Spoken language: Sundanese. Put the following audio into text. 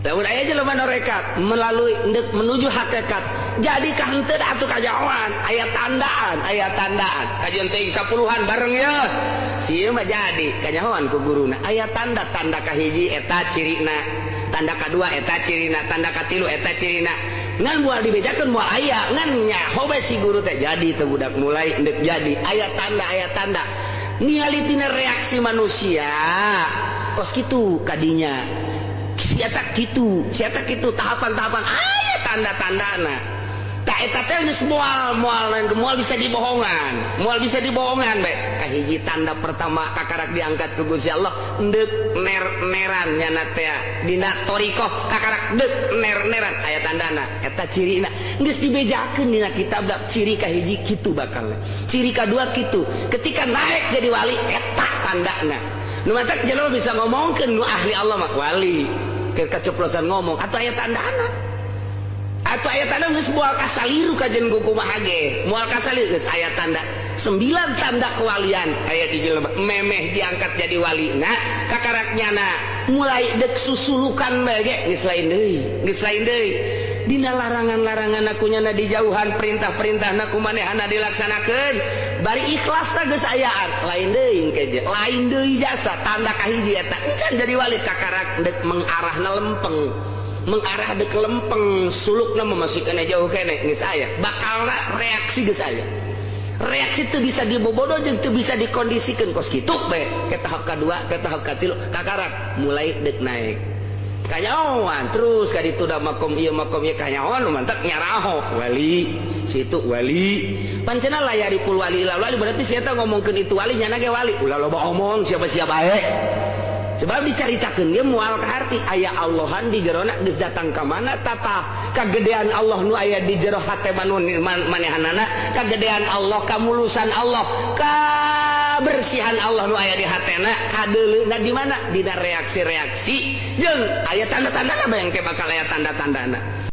Lamun aya jelema norekat melalui ndek menuju hakikat, jadi kahenteu atuh kajawan, aya tandaan, aya tandaan. Kajian teuing sapuluhan bareng ya. Si ieu mah jadi kanyahoan ku guruna. Aya tanda, tanda kahiji eta cirina, tanda kadua eta cirina, tanda katilu eta cirina. Ngan moal dibejakeun, moal aya, ngan nyaho bae si guru teh jadi teu budak mulai ndek jadi. Aya tanda, aya tanda. Ningali tina reaksi manusia kos kitu kadinya. Si eta kitu, si eta kitu, tahapan-tahapan aya tanda-tandana. Tak eta teh geus moal moal moal bisa dibohongan, moal bisa dibohongan bae. Kahiji tanda pertama kakarak diangkat ku Gusti Allah ndek ner-neran nyana teh dina thoriqoh, kakarak ndek ner-neran aya tandana, eta cirina geus dibejakeun dina kitab dak. Ciri kahiji kitu bakal, ciri kadua kitu, ketika naik jadi wali eta tandana. Nu matak jelema bisa ngomongkeun nu ahli Allah mah wali keur keceplosan ngomong atau aya tandana, atau aya tanda geus moal kasaliru kajen kumaha ge moal kasaliru. Geus aya tanda, sembilan tanda kewalian aya di jelema memeh diangkat jadi wali. Nah, kakarak nyana mulai dek susulukan bae ge geus lain deui, geus lain deui. Dina larangan-larangan aku nyana dijauhan, perintah-perintah ku manehana dilaksanakeun bari ikhlas tah geus ayaan, lain deui engke, lain deui jasa. Tanda kahiji eta encan jadi wali kakarak dek mengarahna lempeng, mengarah dek lempeng, sulukna masih kena jauh kene, geus aya bakalna reaksi, geus aya reaksi teu bisa dibobodo jeung teu bisa dikondisikeun kos kitu bae. Ke tahap kadua, ke tahap katilu, kakarak mulai dek naik kanyahoan terus ka ditu da makom ieu, makom ieu, kanyahoan mantak nyaraho wali situ wali pancena layaripul wali ila wali. Berarti si eta ngomongkeun itu wali, nyana ge wali. Ulah loba omong, siapa-siapa bae, sebab dicaritakeun ge moal kaharti. Aya Allahan di jerona geus datang ka mana tata kagedean Allah nu aya di jero hate manehanana, kagedean Allah, kamulusan Allah, kabersihan Allah nu aya di hatena kadeuleuna di mana? Dina reaksi-reaksi jeung aya tanda-tandana bae, engke bakal aya tanda-tandana.